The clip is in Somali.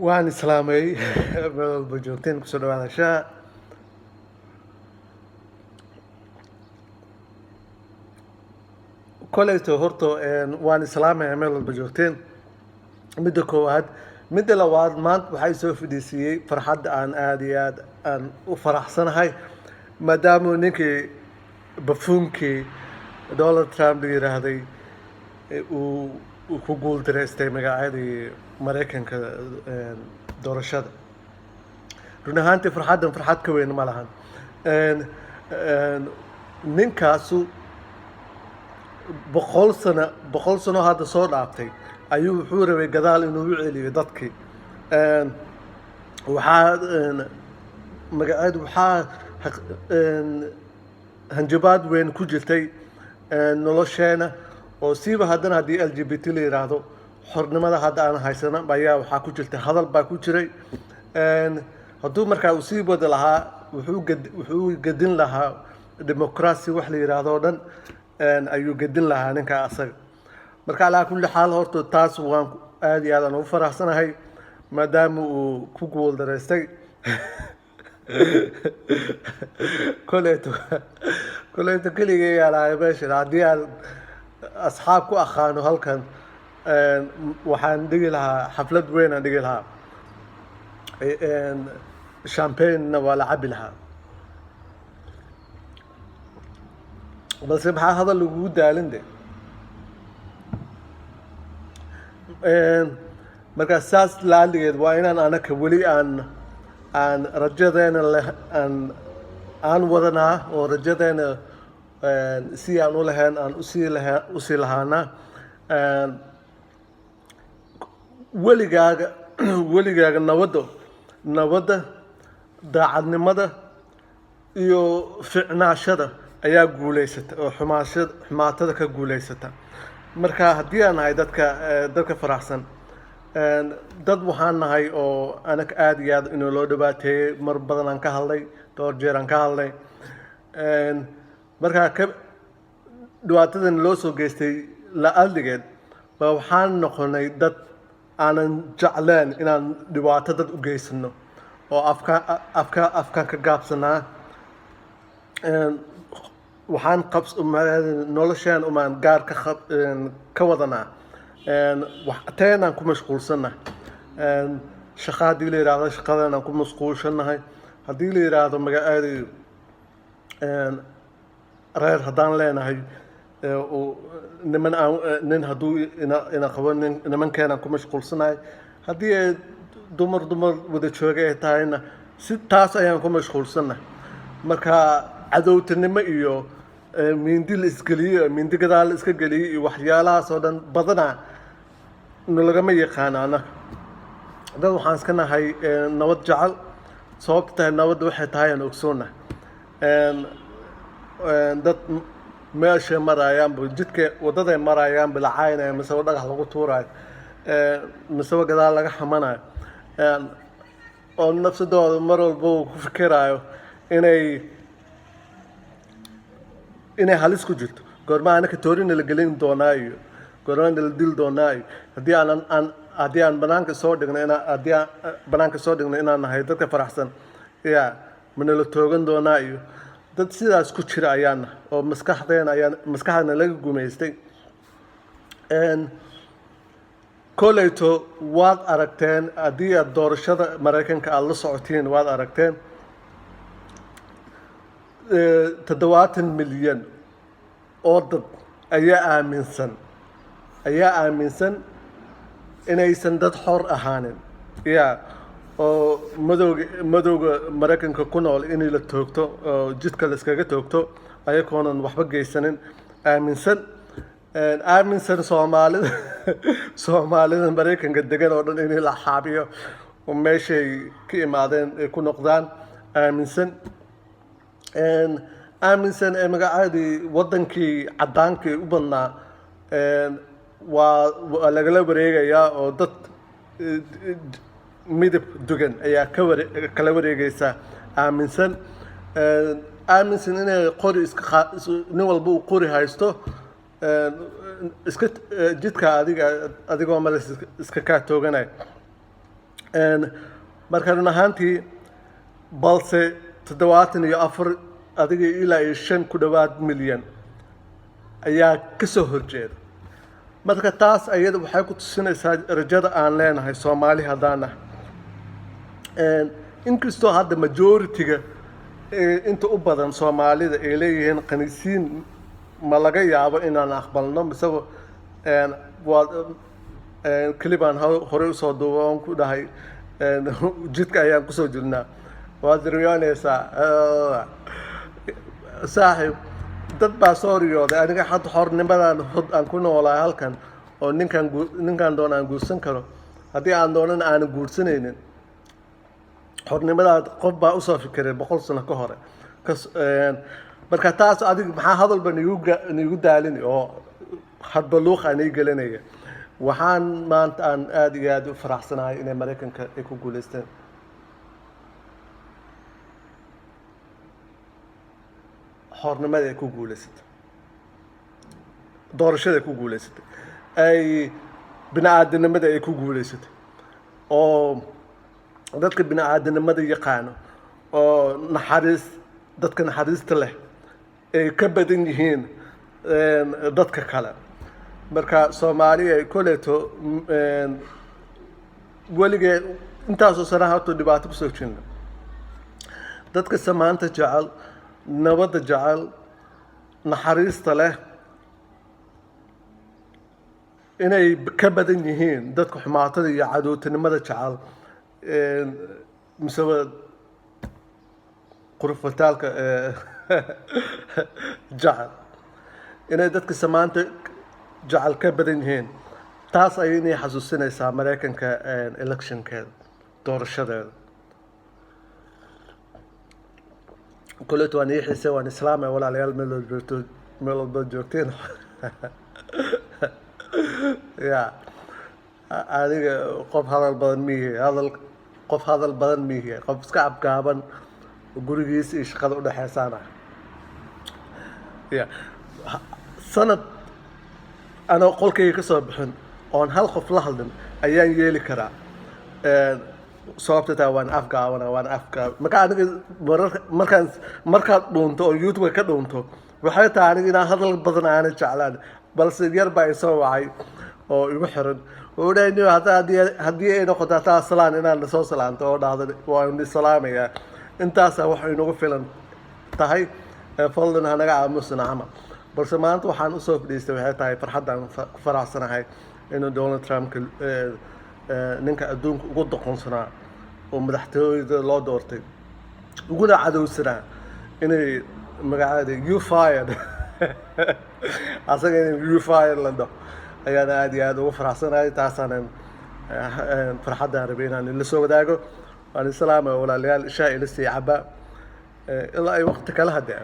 Waan islaamay meel walba joogteen, kusoo dhawaada shaha. Koleyto horta waan islaamaya meel walba joogteen. Midda koowaad, midda labaad, maanta waxaa soo fadhiisiiyey farxadda aan aada iyo aad aan u faraxsanahay, maadaama ninkii bafuunkii Donald Trump la yiraahday uu ku guuldareystay magacyadii Maraykanka doorashada. Run ahaantii farxaddan farxad ka weyn ma lahan. Ninkaasu 100 sano, 100 sano hadda soo dhaaftay ayuu wuxuu rabay gadaal inuu u celiyo dadkii. Waxaa magaceedu waxaa hanjabaad weyn ku jirtay nolosheena, oo siiba haddana haddii LGBT la yiraahdo, xornimada hadda aan haysano ayaa waxaa ku jirtay, hadal baa ku jiray. Hadduu markaa uu sii wadi lahaa, wuxuu gedin lahaa democracy wax la yiraahdo oo dhan ayuu gedin lahaa ninka asaga. Marka calaa kulli xaal, horta taas waan aada iyo aad aan ugu faraxsanahay maadaama uu ku guuldareystay. Koleyto keligay yaa lahay meeshan. Haddii aan asxaab ku aqaano halkan, waxaan dhigi lahaa xaflad weyn aan dhigi lahaa, champagne-na waa la cabi lahaa. Balse maxaa hadal lagugu daalin de? Marka saas laaligeed waa inaan anaka weli aan rajadeena leh aan wadanaa, oo rajadeena si aan u lahayn aan usii laha usii lahaanaa. Weligaaga nabadda, daacadnimada iyo ficnaashada ayaa guuleysata oo xumaashada xumaatada ka guuleysata. Marka haddii aan nahay dadka faraxsan, dad waxaan nahay oo anag aada iyo aad inuu loo dhibaateeyey. Mar badan aan ka hadlay, dhowr jeer aan ka hadlay. Markaa ka dhibaatadan loo soo geystay la-adligeed ba waxaan noqonay dad aanan jecleen inaan dhibaato dad u geysano, oo afkaan ka gaabsanaa. Waxaan qabs nolosheen umaan gaar ka wadanaa, teenaan ku mashquulsannahay. Shaqa haddii la yidhaahdo, shaqadeenaan ku mashquulshannahay. Haddii la yidhaahdo magaceedii reer haddaan leenahay, niman aan nin hadduu ina qabo, nin nimankeenaan ku mashquulsanahay. Haddii ay dumar wada jooga ay tahayna, si taas ayaan ku mashquulsannahay. Marka cadowtinimo iyo mindi la isgeliyo, mindi gadaal la iska geliyey iyo waxyaalahaas oo dhan badanaa nalagama yaqaano. Annaga dad waxaan iska nahay nabad jecel. Sababta tahay nabadda waxay tahay aan ogsoonahay. Dad meeshay marayaanba, jidka waddaday marayaanba la caynaya, miseba dhagax lagu tuurayo, miseba gadaal laga xamanayo, oo nafsadooda mar walba uu ku fikiraayo inay halis ku jirto, goorma anaka toorina la gelin doonaa iyo goorma la dili doonaa, iyo haddii aanan aan haddii aan banaanka soo dhigno inaa haddii aan banaanka soo dhigno inaan nahay dadka faraxsan, ya manala toogan doonaa, iyo dad sidaas ku jira ayaan nahay, oo maskaxdeena ayaan maskaxdeena laga gumaystay. Koleyto waad aragteen, haddii aad doorashada Maraykanka aada la socotiin, waad aragteen 70 milyan oo dad ayaa aaminsan inaysan dad xor ahaanin, ya oo madowga Maraykanka ku nool inay la toogto oo jidka la iskaga toogto ayagoonan waxba geysanin aaminsan. Aaminsan Soomaalida Maraykanka degan oo dhan inay la xaabiyo oo meeshay ka imaadeen ay ku noqdaan aaminsan. Aaminsan ee magacaadii waddankii caddaankii u badnaa waa lagala wareegayaa, oo dad midab dugan ayaa ka ware kala wareegaysa aaminsan. Aaminsan inay qori iska nin walba uu qori haysto, iska jidka adiga adigoo maras iska kaa tooganay. Marka run ahaantii, balse 74 adiga ilaa iyo 5 ku dhowaad milyan ayaa ka soo horjeeda. Marka taas ayada waxay ku tusinaysaa rajada aan leenahay Soomaali haddaan ah. Inkastoo hadda majority-ga inta u badan Soomaalida ay leeyihiin khaniisiin, ma laga yaabo inaan aqbalno miseba waa kelibaan horey usoo duuba oon ku dhahay jidka ayaan kusoo jirnaa. Waad riyoonaysaa, saaxiib. Dad baa soo riyooday. Aniga hadda xornimadan hod aan ku noolahay halkan oo ninkaan doona aan guursan karo, haddii aan doonana aanan guursanaynin. Xornimadaad qof baa usoo fikiray 100 sano ka hore. Marka taas adig maxaa hadalba niigu daalini oo hadba luuqa nii gelinaya? Waxaan maanta aan aada iyo aada u faraxsanahay inay Maraykanka ay ku guuleysteen xornimada, ay ku guuleysatay doorashada, ay ku guuleysatay ay bini-aadinimada, ay ku guuleysatay oo dadka bini-aadinimada yaqaano oo naxariis, dadka naxariista leh ay ka badan yihiin dadka kale. Marka Soomaaliya koleeto weligeed intaasoo sanaha horta dhibaato kusoo jirna. Dadka samaanta jecel, nabadda jecel, naxariista leh inay ka badan yihiin dadka xumaatada iyo cadowtinimada jecel, miseba qurfataalka jecel, inay dadka samaanta jecel ka badan yihiin. Taas ayay inay xasuusinaysaa Maraykanka electionkeeda, doorashadeeda. Koleeto waan ii xiisay, waan islaamay. Walaalayaal, meel walba joogto, meel walba joogteen ya, aniga qof hadal badan miihi, hadal qof hadal badan miihi, qof iska cabgaaban oo gurigiisa iyo shaqada udhexeysaan ah ya. Sanad anoo qolkayga ka soo bixin oon hal qof la hadlin ayaan yeeli karaa. Sababta taa waan afgaabana, waan afgaab. Marka aniga marar markaan markaad dhuunto oo YouTube ka dhuunto, waxay tahay aniga inaan hadal badan aanan jeclaan. Balse yar baa isoo wacay oo igu xiran, wuxuu dhahay, "Niyo, hadda haddii ay noqoto hataa salaan inaan soo salaanto oo dhahdo waan salaamayaa, intaasaa wax inagu filan tahay. Fadlan hanaga aamusna camal." Balse maanta waxaan usoo fadhiistay waxay tahay farxaddaan ku faraxsanahay inuu Donald Trump, ninka adduunka ugu doqonsanaa oo madaxtooyada loo doortay, uguna cadowsanaa, inay magacaada "You fired", asaga in "You fired" la dhaho ayaan aada iyo aada ugu faraxsanahay. Taasaanan farxaddaan rabay inaan ila soo wadaago. Waan islaamaya, walaalayaal. Ishaa ila sii caba ilaa ay waqti kala hadee.